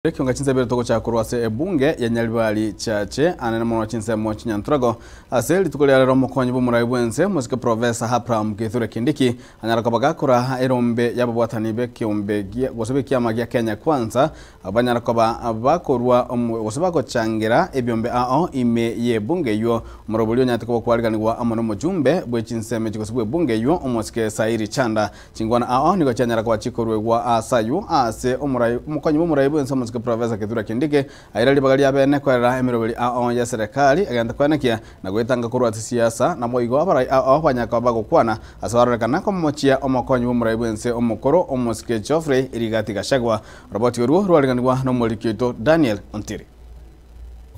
Kiunga chinsebere toko cha kurwase ebunge ya Nyaribari Chache anene mono chinsemo chinyanturago ase lituko lya rero mokonyi bumurai bwense musike Professor Abraham Kithure Kindiki anyara kobaga kura erombe yababwatani be kiombe gosebe kiama gya Kenya Kwanza abanyara koba bakorwa goseba kochangira ebyombe ao ime ye bunge yo murobulyo nyatiko kwaliganirwa amono mujumbe bwe chinseme chikosibwe bunge yo omusike Sairi Chanda chingwana ao niko chanyara kwa chikorwe asayu ase omurai mokonyi bumurai bwense Professor Kithure Kindiki aira libagali abene kwerera emirobeli ao ya serikali agenda kwenekia na gwetanga kurwa siasa na moigo abarai ao banyaka bagokwana asarorekana komochia omokonyi bumurai bwense omokoro omosike Geoffrey Rigathi Gachagua Robert Oruo rwariganirwa no morikito Daniel Ontiri.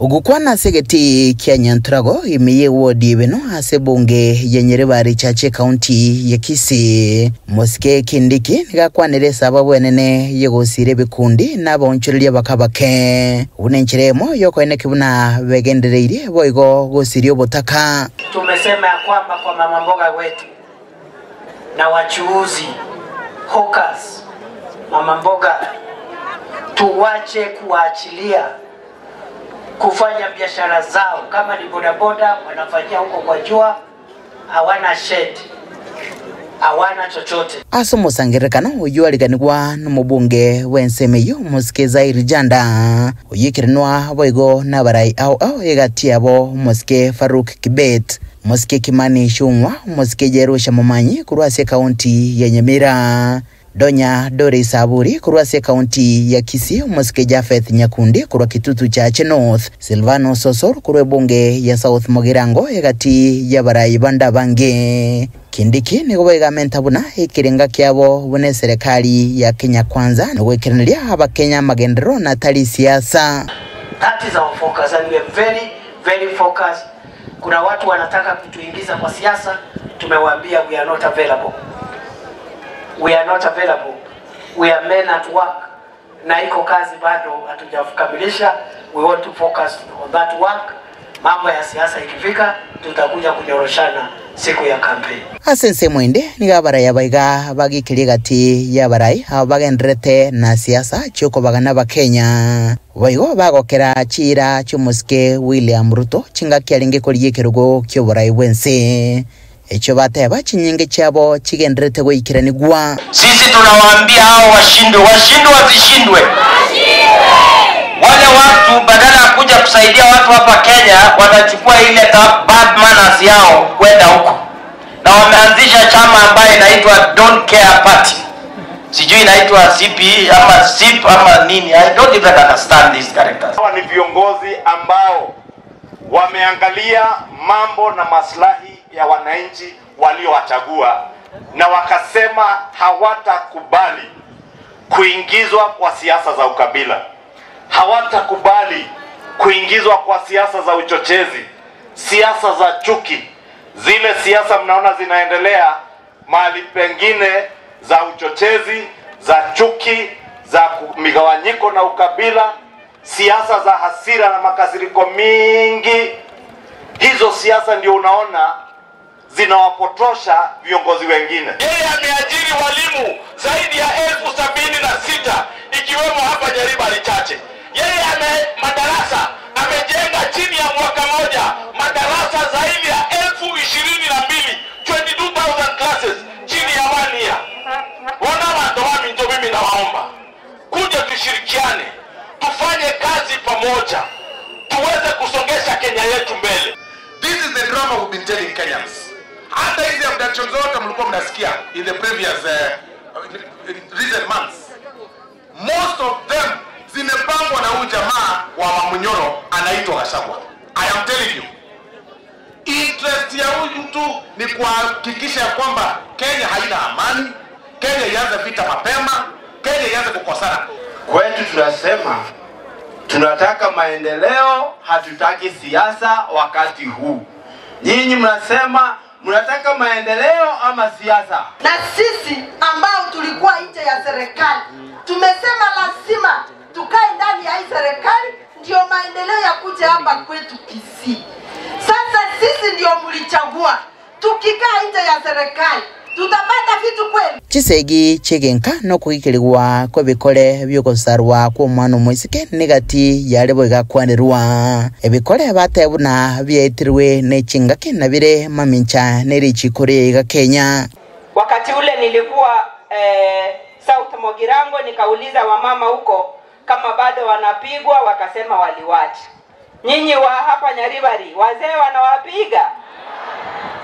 Ugukwana segeti kia Nyanturago imiye wodi beno ase bunge ya Nyaribari Chache county ya Kisii Mosike Kindiki nigakwanire sababu enene yegosire bikundi nabonchuria bakabake unenchiremo yokoene kibuna begendereire boigo gosirie obotaka. Tumesema ya kwamba kwa mama mboga wetu na wachuuzi hawkers, mama mboga, tuwache kuachilia kufanya biashara zao. Kama ni bodaboda wanafanyia huko kwa jua, hawana shed, hawana chochote. Aso musangerekano uyu aliganirwa n'umubunge wensemeyo Mosike Zairi Janda uyikiranwa boigo n'abarai au au egati abo Mosike Faruk Kibet, Mosike Kimani Shungwa, Mosike Jerusha Momanyi kurwase kaunti ya Nyamira, Donya Dore Saburi kurwase kaunti ya Kisii, Mosike Jafeth Nyakundi kurwa Kitutu Chache North, Silvano Sosor kurwe bunge ya South Mugirango egati ya barai banda bange. Kindiki niko menta buna ikirenga kyabo bune serikali ya Kenya Kwanza nogwekereneria abakenya magendero na tali siasa. That is our focus and we are very very focused. Kuna watu wanataka kutuingiza kwa siasa, tumewaambia we are not available. We are not available. We are men at work. Na iko kazi bado hatujakamilisha. We want to focus on that work. Mambo ya siasa ikifika tutakuja kunyoroshana siku ya kampeni. Asense mwende nigabara yabaiga bagikiri gati yabarai abagenderete na siasa choko bagana ba Kenya. Baigo bagokera chira chumusike William Ruto chinga kyaringe koriye kerugo kyoborai bwense. Echo bateba chinyinge chabo chigenderete goikiranigwa. Sisi tunawaambia hao washindwe, washindwe wasishindwe. Wale watu badala ya kuja kusaidia watu hapa Kenya wanachukua ile bad manners yao kwenda huko. Na wameanzisha chama ambaye inaitwa Don't Care Party. Sijui inaitwa CP ama SIP ama nini. I don't even understand these characters. Hawa ni viongozi ambao wameangalia mambo na maslahi ya wananchi waliowachagua na wakasema hawatakubali kuingizwa kwa siasa za ukabila. Hawatakubali kuingizwa kwa siasa za uchochezi, siasa za chuki. Zile siasa mnaona zinaendelea mahali pengine za uchochezi, za chuki, za migawanyiko na ukabila, siasa za hasira na makasiriko mingi. Hizo siasa ndio unaona zinawapotosha viongozi wengine. Yeye ameajiri walimu zaidi ya 76,000 ikiwemo hapa Nyaribari Chache. Yeye ame madarasa amejenga chini ya mwaka moja madarasa zaidi ya 22,000, 22,000 classes chini ya 1 year. Wana watu ndio mimi nawaomba kuja tushirikiane, tufanye kazi pamoja, tuweze kusongesha Kenya yetu mbele. This is the drama we've been telling Kenyans. Hata hizi abductions zote mlikuwa mnasikia in the previous recent months. Most of them zimepangwa na huyu jamaa wa Wamunyoro anaitwa Gachagua. I am telling you. Interest ya huyu mtu ni kuhakikisha kwamba Kenya haina amani, Kenya ianze vita mapema, Kenya ianze kukosana. Kwetu tunasema tunataka maendeleo, hatutaki siasa wakati huu. Nyinyi mnasema mnataka maendeleo ama siasa? Na sisi ambao tulikuwa nje ya serikali tumesema lazima tukae ndani ya hii serikali ndio maendeleo ya kuja hapa kwetu Kisii. Sasa sisi ndio mlichagua. Tukikaa nje ya serikali Tutapata vitu kweli? Chisegi chigenka no kugikirirwa kw'ebikore by'ogosarwa kw'omwana omwisike nigati yare bwegakwanirwa ebikore batebuna byaitirwe n'echingaki na bire mamincha n'erichikore iga Kenya. Wakati ule nilikuwa South Mogirango, nikauliza wamama huko kama bado wanapigwa, wakasema waliwacha. Nyinyi wa hapa Nyaribari, wazee wanawapiga?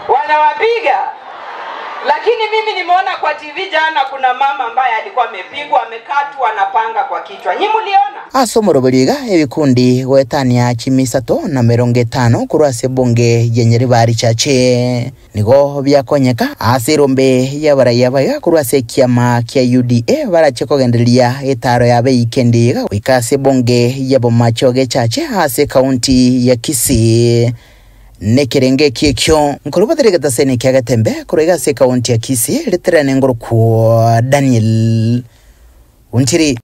Wanawapiga? Lakini mimi nimeona kwa TV jana kuna mama ambaye alikuwa amepigwa, amekatwa na panga kwa kichwa. Nyinyi mliona? Asomoroberiga ebikundi gwetania chimisato na 50 kurwa bunge ya Nyaribari Chache nigo byakonyeka asirombe yabaraya baya kurwa kiama kia UDA barache kogendelia etaro yabe ikendi wikase bunge ya Bomachoge Chache ase kaunti ya Kisii. Nekerenge kiekyo nkorubatirega tasene kiagatembe kurega se kaunti ya Kisii litrane ngoro kwa Daniel Untiri.